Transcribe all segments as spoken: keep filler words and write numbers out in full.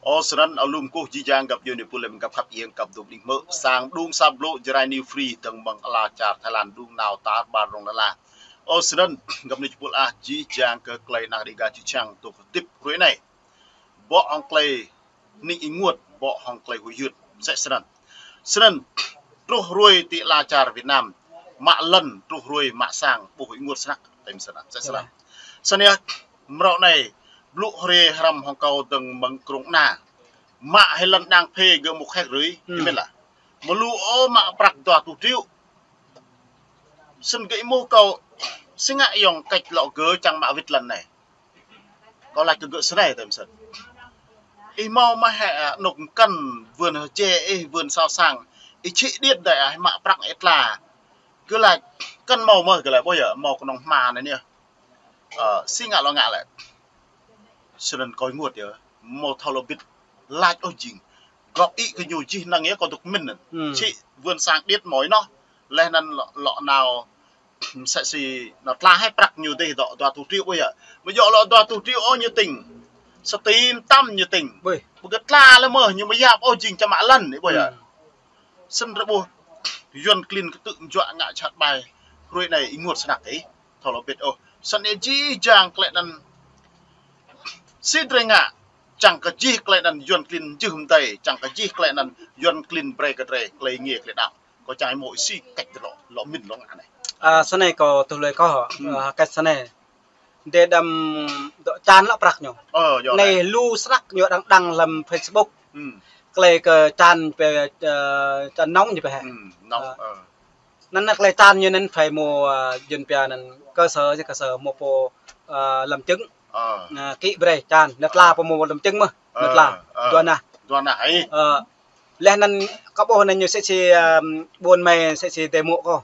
Ơ, snăn alum kơkuh jih jang găp djuê ƀing pul lĕ găp khăp iêng găp dŭm đing hmư̆ sang đŭng sa blô Jrai New Free dơ̆ng mơ̆ng ala čar Thái Lan đŭng nao tar ƀar rŏng lăn ala. Ơ, snăn găp ni čih pul ah jih jang kơ klei năk Dega čih čang tŭ kơ tip hrơi anai. Bŏ hŏng klei ni ênguôt, bŏ hŏng klei huĭ hyưt, msĕ snăn. Snăn, truh hrơi ti ala čar Việt Nam, mă lăn, truh hrơi mă sang, ƀuh ênguôt snăk, tơm snăn, msĕ snăn. Snăn yơh, mrâo anai, blŭ hrê hrăm hŏng kâo dơ̆ng mơ̆ng krông ana. Mă hĭ lăn đang phê gơ̆ mŭk hĕk rưi, ih mĭn lah. Mơ̆ lu ôh mă prăk dua rơtuh triệu. Snăn gơ̆ êmuh kâo, si ngă ayŏng kĕč lŏ gơ̆ čang mă wĭt lăn anai. Kâo lač kơ gơ̆ snei tơm snăn. Ih hmâo mơ̆ hĕ, a, anôk mkăn vườn hơjê ih, vườn sao sang. Ih čhĭ điêt dai ah, mă prăk ih tla. Gơ̆ lač, kăn hmâo mơ̆, gơ̆ lač, ƀuh yơh, hmâo kơnơ̆ng hma anai yơh. Ơ, si ngă lŏ ngă lĕ. Snăn kâo ênguôt yơh, hmâo thâo lŏ bĭt. Lač ôh jing. Gŏp ih kơ ñu jih năng yơh kâo dôk mĭn anăn. Čhĭ vườn sang điêt hmâo ih noh. Leh anăn lŏ, lŏ nao msĕ si nao tla hĕ prăk ñu dih dŏ dua rơtuh triệu ƀuh yơh. Mơ̆ djŏ lŏ dua rơtuh triệu ôh ñu tĭng. Sa ti mtam ñu tĭng. Ƀuh. Mơ̆ gơ̆ tla lĕ mơh ñu mơyap ôh jing čang mă lăn ih ƀuh yơh. Snăn rơbuh Yuăn klin kơtư̆ mjuă ngă čhat ƀai. Hrơi anai ênguôt snăk ih. Thâo lŏ bĭt ôh. Snăn yơh jih jang klei anăn. Si drei ngă. Čang kơ jih klei anăn Yuăn klin jưh mdei. Čang kơ jih klei anăn Yuăn klin brei kơ drei klei ngiê klei đăo. Kâo čang ih hmâo ih si kĕč lŏ, lŏ mĭn lŏ ngă anai. A, snei kâo tuh lui kâo, a, kĕč snei. Dê đăm dŏ čan lŏ prăk ñu. Ơ, yơh anei lĕ. Lu snăk ñu đăng đăng hlăm Facebook. Klei kơ čan pê, ơ, čan nŏng ñu pê hĕ. Nŏng, ơ. Anăn klei čan ñu anăn phải hmâo, ơ, jun pia anăn cơ sở, cơ sở hmâo pô, ơ, lăm chứng. Ơ. Ơ, kĭ brei čan, nao tla pô hmâo lăm chứng mơh, nao tla. Ơ. Dua nah. Dua nah ih. Ơ. Leh anăn kâo ƀuh anăn ñu msĕ si, ơ, ƀuôn mei msĕ si dê mŭk kâo.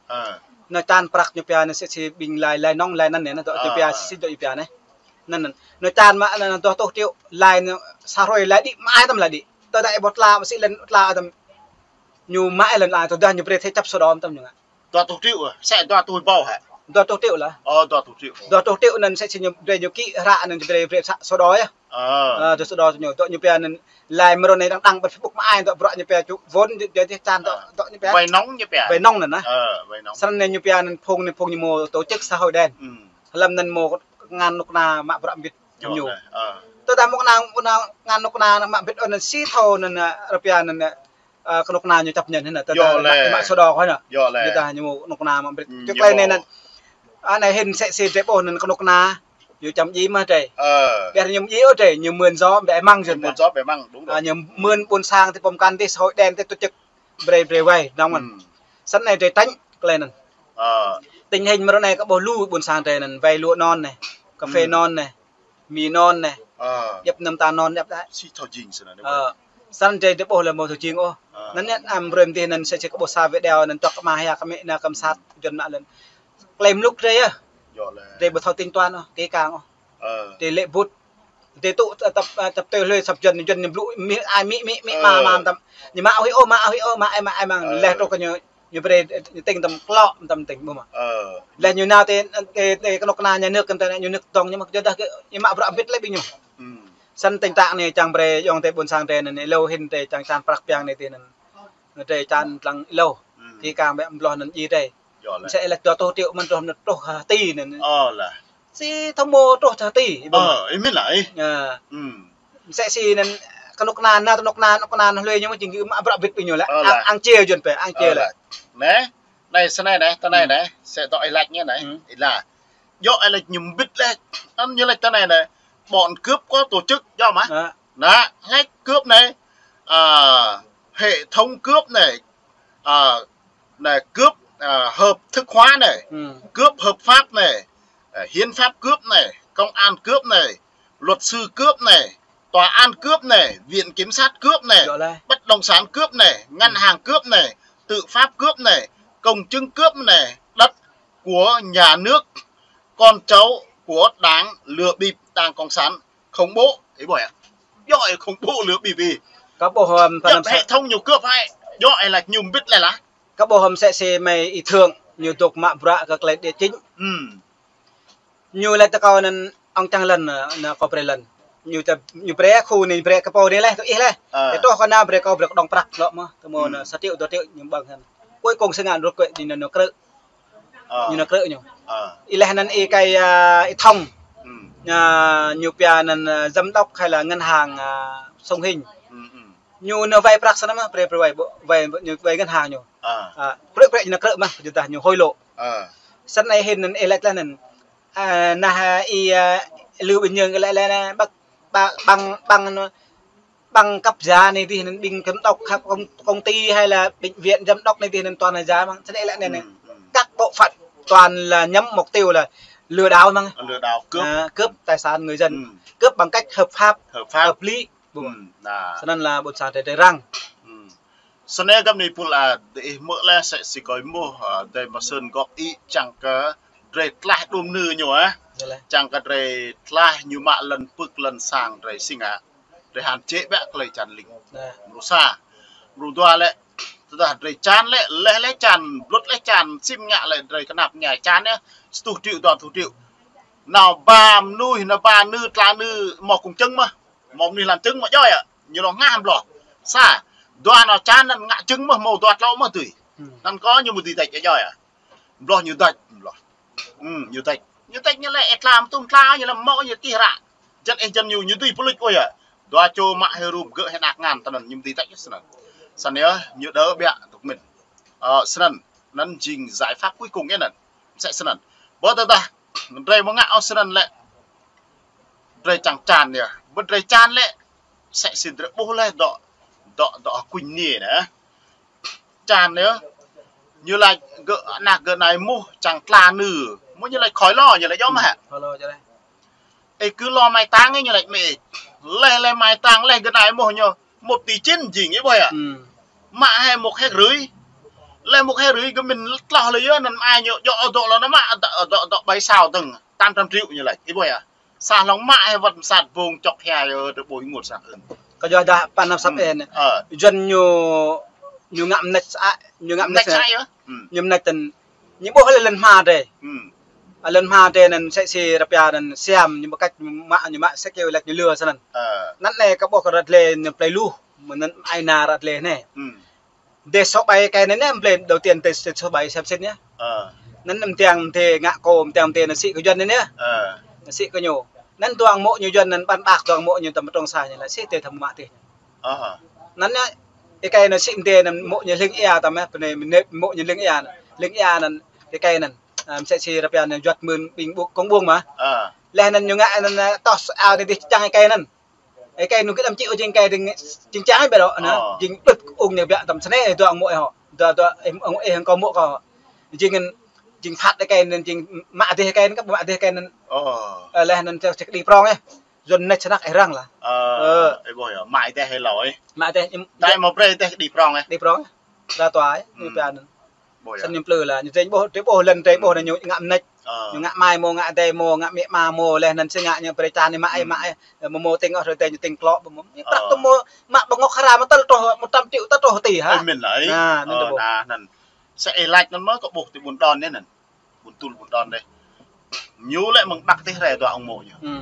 Ơ. Nao čan prăk ñu pia anăn msĕ si ƀing lai, lai nŏng, lai anăn anei, nao dŏ ñu pia, si dŏ ñu pia anei. Anăn, anăn. Nao čan mă anăn dua rơtuh triệu, lai anăn sa hrơi lai đĭ, mă ai tăm lai đĭ. Tơdah ih ƀuh tla, mă si lăn tla tăm. Ñu mă ai lăn lai, tơdah ñu brei thê čăp sổ đỏ tăm ñu ngă. Dua rơtuh triệu ah, msĕ dua rơtuh ƀâo hă? Dua rơtuh triệu lah. Ơ, dua rơtuh triệu. Dua rơtuh triệu anăn msĕ si ñu brei ñu kĭ hră anăn ñu brei, brei sa sổ đỏ yơh. Ơ. Ơ, dua sổ đỏ ñu, dŏ ñu pia anăn lai mrâo anei đăng đăng ƀơi Facebook mă ai dŏ bruă ñu pia čŭ vốn, dŏ, dŏ čan dŏ, dŏ ñu pia. Vay nŏng ñu pia. Vay nŏng anăn ah. Ơ, vay nŏng. Snăn anei ñu pia anăn phung anei phung ñu hmâo tổ chức xã hội đen. Hlăm anăn hmâo kngan knŭk kna mă bruă mbĭt ñu. Tơdah hmâo kngan, kngan knŭk kna mă mbĭt ôh anăn si thâo anăn, ơ, rơpia anăn, ơ, knŭk kna ñu čăp ñăn hĭn anăn. Tơdah mă, mă sổ đỏ khua anăn. Tơdah ñu hmâo knŭk kna mă mbĭt. Čŭ klei anei anăn. Anei hĭn msĕ si drei ƀuh anăn knŭk kna. Ñu čăm djai mơh drei. Ƀiădah ñu djai ôh drei, ñu mưn yơh, ƀiă mơ̆ng yơh. Ñu mưn yơh, ƀiă mơ̆ng, đúng rồi. Ơ, ñu mưn ƀuôn sang ti pom kan ti xã hội đen ti tổ chức brei, brei vay, nŏng mơ̆n. Snăn anei drei tơña klei anăn. Ơ. Tơña hĭn mrâo anei kâo ƀuh lu ƀuôn sang drei anăn vay lŭ non anei, cà phê non anei, mì non anei. Ơ. Djăp năm ta non djăp đa. Si thâo jing snăn. Ơ. Snăn drei, drei ƀuh lĕ hmâo thâo jing ôh. Ơ. Anăn anei am brei mdih anăn msĕ si kâo ƀuh sa video anăn tŏk kơ mă hia kơ mĕ na kăm sat jun mă lăn. Klei mluk drei yơh. Drei ƀu thâo tính toán ôh, kỹ càng ôh. Ơ. Drei lĕ bŭt. Drei tŭ, ơ, tăp, ơ, tăp tơi hlue săp jun, jun ñu blŭ, mĭ, ai mĭ, mĭ, mĭ, mă, mă, tăm. Ñu mă hui ôh, mă hui ôh, mă ai, mă ai, mă. Ơ. Leh truh kơ ñu, ñu brei, ñu tĭng tăm klŏ, tăm tĭng ƀuh mơ̆. Ơ. Leh ñu nao ti, ti, ti knŭk kna nhà nước kơ tơ ñu nao dŏng ñu mă kơ jơdah kơ, ñu mă bruă mbĭt leh ƀing ñu. Snăn tĭng tang anei čang brei, ayŏng adei ƀuôn sang drei anăn, êlâo hĭn drei čang čan prăk piăng anei ti anăn. Drei čan lăng êlâo. Kỹ càng ƀiă mbloh anăn djai drei. Msĕ lač dua rơtuh triệu mơ̆n truh, truh hơti anăn. Ơ lah. Si thâo hmâo truh hơti. Ơ, ih mĭn lah ih. Ơ. Msĕ si anăn knŭk kna, anăn knŭk kna, knŭk kna hlue ñu mă jing gơ̆ mă bruă mbĭt ƀing ñu lĕ. Ơ lah. Ang, ang chia jun pê, ang chia lĕ. Anei, anei snei anei, tơ anei anei, msĕ dŏ ih lač ñu anei, ih lač. Djŏ ih lač ñu mbĭt leh, anăn ñu lač tơ anei anei, bọn cướp có tổ chức, djŏ mơ̆? Ơ. Anăn, lač cướp anei, à, hệ thống cướp anei, à, anei, cướp, à, hợp thức hóa anei, cướp hợp pháp anei, à, hiến pháp cướp anei, công an cướp anei, luật sư cướp anei, tòa án cướp anei, viện kiểm sát cướp anei, bất động sản cướp anei, ngân hàng cướp anei, tư pháp cướp anei, công chứng cướp anei, đất của nhà nước, con cháu của Đảng lừa bịp, Đảng Cộng sản khủng bố, ih ƀuh hă? Djŏ ih khủng bố lừa bịp ih. Kâo ƀuh, ơ, djŏ hệ thống ñu cướp hă? Djŏ ih lač ñu mbĭt leh lah. Kâo ƀuh msĕ si mơi Y Thượng, ñu dôk mă bruă kơ klei địa chính. Ñu lač tơ kâo anăn ŏng čang lăn, anăn kâo brei lăn. Ñu ta, ñu brơi khu anai, brơi kơ pô anai laih, tui ih laih. Ơ. Tơdah kơ anai brơi kơ, brơi kơ đŏng prăk lŏ mơ̆. Tơma anai sa triệu, dua triệu ñu ƀơ̆ng hăn. Cuối cùng sĭt ngă rŭt kơ ñu nao krư̆. Ơ. Ñu nao krư̆ ñu. Ơ. Ih laih anŭn ih kai, a, ih Thông. Ơ. A, ñu pia anŭn, a, giám đốc hay là ngân hàng, a, Sông Hinh. Ơ, ơ. Ñu nao wai prăk sĭt mơ̆, brơi, brơi wai, wai, ñu wai ngân hàng ñu. Ơ. A, krư̆, krư̆ ñu nao krư̆ mơ̆, jơdah ñu hối lộ. Ơ. Sĭt anai hĭn anŭn ih laĭ laih anŭn. A, nah, ih, a, Lưu Bình Nhưỡng ih laĭ laih anai, ƀăng, ƀăng, ƀăng, ƀăng cấp giả anai dih anŭn, ƀing giám đốc, công, công ty hay là bệnh viện giám đốc anai dih anŭn toàn là giả mơ̆n. Sĭt anai ih laĭ anai anai. Ơ, ơ. Các bộ phận toàn là nhắm mục tiêu là lừa đảo mơ̆n. Lừa đảo, cướp. À, cướp tài sản người dân. Ơ. Cướp bằng cách hợp pháp, hợp pháp, hợp lý. Ơ, nah. Sĭt anŭn lah ƀôn sang drơi drơi răng. Ơ. Sĭt anai gơ̆p anai pul a, dih ih hmư̆ laih sĕ si kơi mơ̆, a, dih mơ̆ sĭt gŏp ih čang kơ drơi tlaih đưm nư ñu, a. Yơh laih. Čang kơ drơi tlaih ñu mă lŏn pưk lŏn sang drơi si ngă. Drơi hăn čĕ ƀiă tơlơi čan ling. Nah. Mrô sa. Mrô dua lĕ, tơdah drơi čan lĕ, laih laih čan, blŭt laih čan, sĭt ngă lĕ drơi kơnăp ñai čan yơh, sa rơtuh triệu, dua rơtuh triệu. Nao ba mơnuih, nao ba nư, tla nư, mơ̆ kông čơ̆ng mơ̆. Mơ̆ mơnuih lăm čơ̆ng mơ̆ djơ̆ yơh. Ñu lŏ ngă hăm bloh. Sa, dua nao čan anŭn ngă čơ̆ng mơ̆, mơ̆ dua tlâo mơ̆ tui. Ơ. Anŭn kơ ñu mơ̆ dưi tač djơ̆ yơh. Bloh ñu tač, bloh. Ơ, ñu tač. Ñu tač ñu lĕ ih tlam tum tla ñu lĕ mơ̆ ñu čih ră. Jăn ih jăn ñu, ñu dưi pơlŭč ôh yơh. Dua čô mă hĭ rup gơ̆ hĭ anak ngăn tơ anŭn ñu mơ̆ dưi tač sĭt anŭn. Sĭt anai yơh, ñu đơ ƀiă tŭk min. Ơ, sĭt anŭn, anŭn jing giải pháp cuối cùng yơh anŭn. Sĕ sĭt anŭn. Ƀơi tơdah drơi mơ̆ ngă ôh sĭt anŭn lĕ. Drơi čang čan yơh. Ƀơi drơi čan lĕ. Sĕ si drơi ƀuh laih dŏ, dŏ, dŏ kuñ ni nê. Čan yơh. Ñu laĭ gơ̆, anak gơ̆ anai mơ̆ čang tla nư. Mơ̆ ñu laĭ khói lo, ñu laĭ djŏ mơ̆ hă? Khói lo djơ̆ laih. Ê, kơ lo mai táng ê, ñu laĭ mơ̆ ê. Laih, laih mai táng, laih gơ̆ anai mơ̆ ñu. Một tỷ chín jing ih ƀuh yơh. Ơ. Mă hĭ một héc rưỡi. Laih một héc rưỡi gơ̆ min tloh lĕ yơh, anŭn mă ñu djŏ dŏ lŏ anŭn mă, dŏ, dŏ, dŏ bảy sao tầng, tám trăm triệu ñu laĭ, ih ƀuh yơh. Sa hlŏng mă hĭ wơ̆t mơsat bông čŏk hia yơh, drơi ƀuh ih ngôt săk ơn. Kơ yua dah păn năp săp ên. Ơ. Yuan ñu, ñu ngă mơneč săk, ñu ngă mơneč săk yơh. Ơ. Ñu mơneč tơ̆n, ñu ƀuh lĕ lŏn hma drơi. Ơ. A, lŏn hma drơi anŭn sĕ si rơpia anŭn siam, ñu ƀu kač mă, ñu mă sĕ kơ laĭ ñu lừa sĭt anŭn. Ơ. Anŭn anai kơ ƀuh kơ ră lĕ anŭn plei lu, mơ̆ anŭn ai na ră lĕ anai. Ơ. Dêh số bảy cái anai anai, plei đầu tiên dêh số bảy xem sĭt anai. Ơ. Anŭn anŭn tiang mơ̆ dêh ngă kơ, tiang mơ̆ dêh anŭn sĭ kơ Yuan anai anai. Ơ. Anŭn sĭ kơ ñu. Anŭn dua mơ̆ ñu Yuan anŭn ƀăn ƀak dua mơ̆ ñu tơ̆m pơtrong sa ñu laĭ sĭ dêh tơ̆m mă dêh. Ơ. Anŭn anai, ih kai anŭn sĭ mơ̆ dêh anŭn mơ̆ ñu ling ia tơ̆m mơ̆, pơ anai mơ̆ ñu ling ia anŭn. Ling ia anŭn, ih kai anŭn. A, mơ̆ sĕ si rơpia anŭn juăt mơ̆n ƀing ƀu kông ƀuông mơ̆. Ơ. Laih anŭn ñu ngă anŭn, a, toh ao anai dêh čang ih kai anŭn. Ê, kai anŭn kơ đăm čih ôh jing kai ding, jing čang ƀiă dŏ, anŭn. Ơ. Jing đŭt ung ñu ƀiă tơ̆m sĭt anai, ê, dua mơ̆ ih hŏ. Dua, dua, ê, ê, hăng kâo mơ̆ kâo. Jing, jing phat ê kai anŭn, jing mă dêh kai anŭn, kơ mă dêh kai anŭn. Ơ. Ơ, laih anŭn čơk, čơk đĭ prong ê. Yuan mơneč sơnăk ih răng lah. Ơ. Ơ. Ê, ƀuh yơh, mă dêh ih lơi. Mă dêh, im, dai mơ̆ brơi dêh đĭ prong ê. Đĭ prong ê. Ra tòa ê, ơ, ñu pia anŭn. Ƀuh yơh. Sĭt ñu plư lah, ñu drơi ƀuh, drơi ƀuh lŏn, drơi ƀuh anŭn ñu ngă mơneč. Ơ. Ñu ngă mai mơ̆, ngă dêh mơ̆, ngă mĕ ma mơ̆, laih anŭn sĭt ngă ñu brơi čan anai mă ê, ơ, mă ê, mơ̆ mơ̆ tĭng ôh, drơi dêh ñu tĭng klŏ ƀu mơ̆. Ñu prăk tơ mơ̆, mă ƀơ̆ng ngŏk hra mơ̆ tơl truh một trăm triệu tơl truh ti hă? Ơ, min lah ê. Anŭn, anŭn ơ, ƀuh. Anŭn, anŭn. Sĕ ih laĭ anŭn mơ̆ kơ ƀuh ti ƀun đon anai anŭn. Ƀun Tul ƀun đon dêh. Ñu lĕ mơ̆ng Dak dêh rai dua ung mơ̆ ñu. Ơ.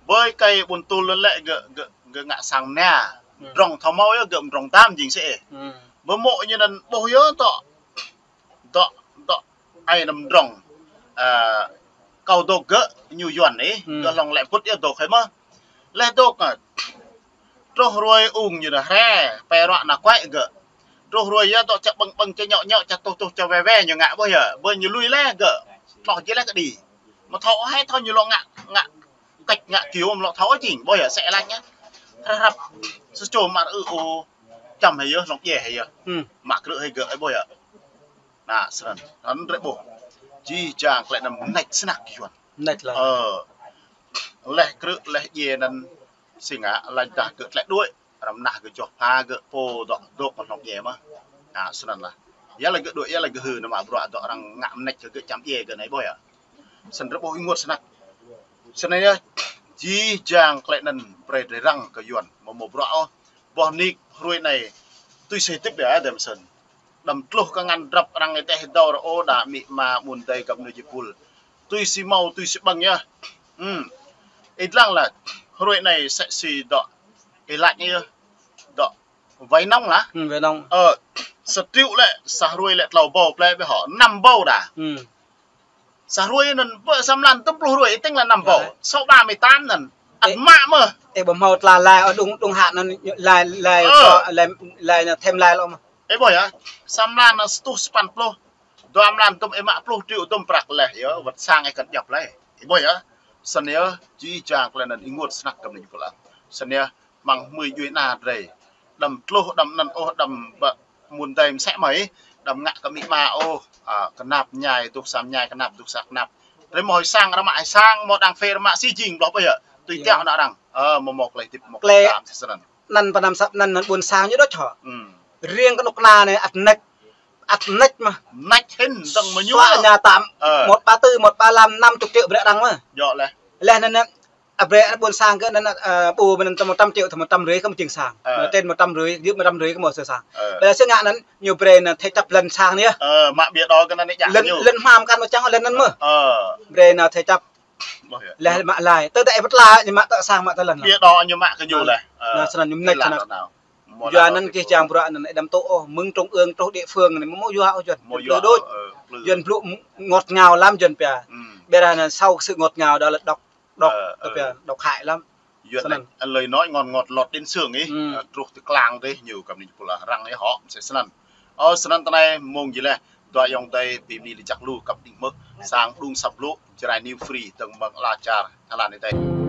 Ƀơi kai Ƀun Tul lĕ gơ̆, gơ̆, gơ̆ ngă sang mơnia. Ơ. Mdrŏng thâo mơ̆ yơh gơ̆ mdrŏng tam jing sĕ ê. Ơ. Ƀơi mơ̆ ñu anŭn ƀuh yơh dŏ. Dŏ, dŏ, ai anăm mdrŏng. A, kâo dŏ gơ̆ ñu Yuan ê, ơ, gơ̆ hlŏng lĕ pŭt yơh dŏ khơi mơ̆. Laih dŏ, a, truh ruai ung ñu anŭn hre, pĕ ruă anŭn kuai gơ̆. Truh ruai yơh dŏ čă ƀơ̆ng ƀơ̆ng čă ñŏ ñŏ čă tuh tuh čă wĕ wĕ ñu ngă ƀuh yơh. Ƀơi ñu lui laih gơ̆. Tloh jih laih kơ đĭ. Mơ̆ thâo ôh hai thâo ñu lŏ ngă, ngă kĕč ngă kiu mơ̆ lŏ thâo jing, ƀuh yơh, sĕ laĭ anai. Hrăp hrăp. Sa čô mă ư ôh, čăm hĭ yơh, hlŏng djai hĭ yơh. Ơ. Mă krư̆ hĭ gơ̆, ƀuh yơh. Anŭn, sĭt anŭn. Anŭn drơi ƀuh. Jih jang tơlơi anŭn mơneč sơnăk Yuan. Mơneč lah. Ơ. Laih krư̆, laih djai anŭn sĭt ngă, laih dah gơ̆ tơlơi đuaĭ. Răm nah gơ̆ joh pha gơ̆ pô dŏ dŏ mơ̆ hlŏng djai mơ̆. Anŭn, sĭt anŭn lah. Yua laih gơ̆ đuaĭ, yua laih gơ̆ hư, anŭn mă bruă dŏ arăng ngă mơneč kơ gơ̆ čăm djai gơ̆ anai ƀuh yơh. Sĭt anŭn drơi ƀuh ih ngôt sơnăk. Sĭt anai yơh, jih jang tơlơi anŭn brơi drơi răng kơ Yuan, mơ̆ mơ̆ bruă ôh. Boh nik hruê anai, tui si hơdip yơh, đăm sĭt. Đăm tluh kơ ngăn drăp arăng ih tĕh dŏ rơ ôh, đa amĭ ama ƀun adơi găp nui jơpul. Tui si mâo, tui si ƀơ̆ng yơh. Ơ. Ih lăng lah. Hruê anai sĕ si dŏ, ih laĭ ñu, dŏ wai nŏng lah. Hmm, wai nŏng. Ơ, sa triệu lĕ, sa hruê lĕ tlâo ƀâo, plơi ƀĕ hŏ, năm ƀâo đa. Hmm. Sa hruê anŭn ƀơi sa mlan tơm pluh hruê, ih tĭng lĕ năm ƀâo. Rồi. Sáu ba mươi tám anŭn. Ăt mă mơ̆. Ê, ƀu hmâo tla lai, ơ, đung, đung hă anŭn lai, lai, ơ, lai, lai, thêm lai lŏ mơ̆. Ê, ƀuh yơh, sa mlan anŭn sa rơtuh sapăn pluh. Dua mlan tơm ih mă pluh triệu tơm prăk leh, yơh, wơ̆t sang ih kăn djŏp leh. Ih ƀuh yơh, snăn yơh, či čang klĕ anŭn ih ngă snăk kơ mơnuih pơlăng. Snăn yơh, mơ̆ng hmưi djuai ana drei. Đăm tluh, đăm anŭn ôh, đăm ƀă mơ̆ng dai mơsĕ mơi, đăm ngă kơ amĭ ama ôh, a, kơnap ñai, dŏ sa ñai kơnap, dŏ sa kơnap. Drei mơ̆ hơi sang, rơmă hơi sang, mơ̆ đang phê rơmă si jing, ƀlŏh ƀơi yơh. Tui tiŏ ană arăng. Ơ, mơ̆ mơ̆ klei tip mơ̆ klei tam sĕ snăn. Anŭn pơnăm săp anŭn, anŭn ƀôn sang ñu đôč hŏ. Hmm. Riêng kơnuk kơna anai ăt mơneč. Ăt mơneč mơ̆. Mơneč hĭn dơ̆ng mơ̆ ñu. Sua ñu tăm. Ơ. Một ba tư, một ba lăm, năm chục triệu brơi arăng mơ̆. Djŏ leh. Leh anŭn, a, brơi ƀôn sang kơ anŭn, ơ, ƀu mơ̆n tơm một trăm triệu, tơm một trăm rưỡi kơ mơ̆ jing sang. Ơ. Trên một trăm rưỡi, dưới một trăm rưỡi kơ mơ̆ sơ sang. Ơ. Ƀơi lĕ sơ ngă anŭn, ñu brơi anŭn thế chấp lăn sang anai. Ơ, mă ƀiă đô kơ anŭn anai djă. Lăn, ñu lăn hmam kăn mơ̆ čang lăn anŭn mơ̆. Ơ. Brơi anŭn thế chấp. Ƀuh yơh. Leh mă lai. Tơ tơ ih pơtla ñu mă tơ sang mă tơ lăn. Ƀiă đô ñu mă kơ ñu leh. Ơ. Anŭn snăn ñu mơneč snăn. Yua anŭn kih čang bruă anŭn ih đăm tŭ ôh, mơ̆ng trung ương truh địa phương anai mơ̆ mơ̆ yua ôh Yuăn. Mơ̆ yua ôh, ơ, plư đôč. Yuăn plư ngọt ngào lắm Yuăn pia. Hmm. Ƀiădah anŭn sau sự ngọt ngào đó là độc, độc, ơ, ơ, pia, độc hại lắm. Yuăn snăn. Anŭn, lời nói ngon ngọt lọt đến xương ih. Hmm. Ơ, truh tơ klang dih ñu kơ mơnuih pơlăng arăng ih hŏ, mơsĕ snăn. Ơ, snăn tơ anai mơ̆ng jih leh, dua ayŏng adơi ƀing mơnuih lĕ čăk lu kăp đing mơ̆, sang đung săp lu, Jrai New Free, dơ̆ng mơ̆ng ala čar Thái Lan adih.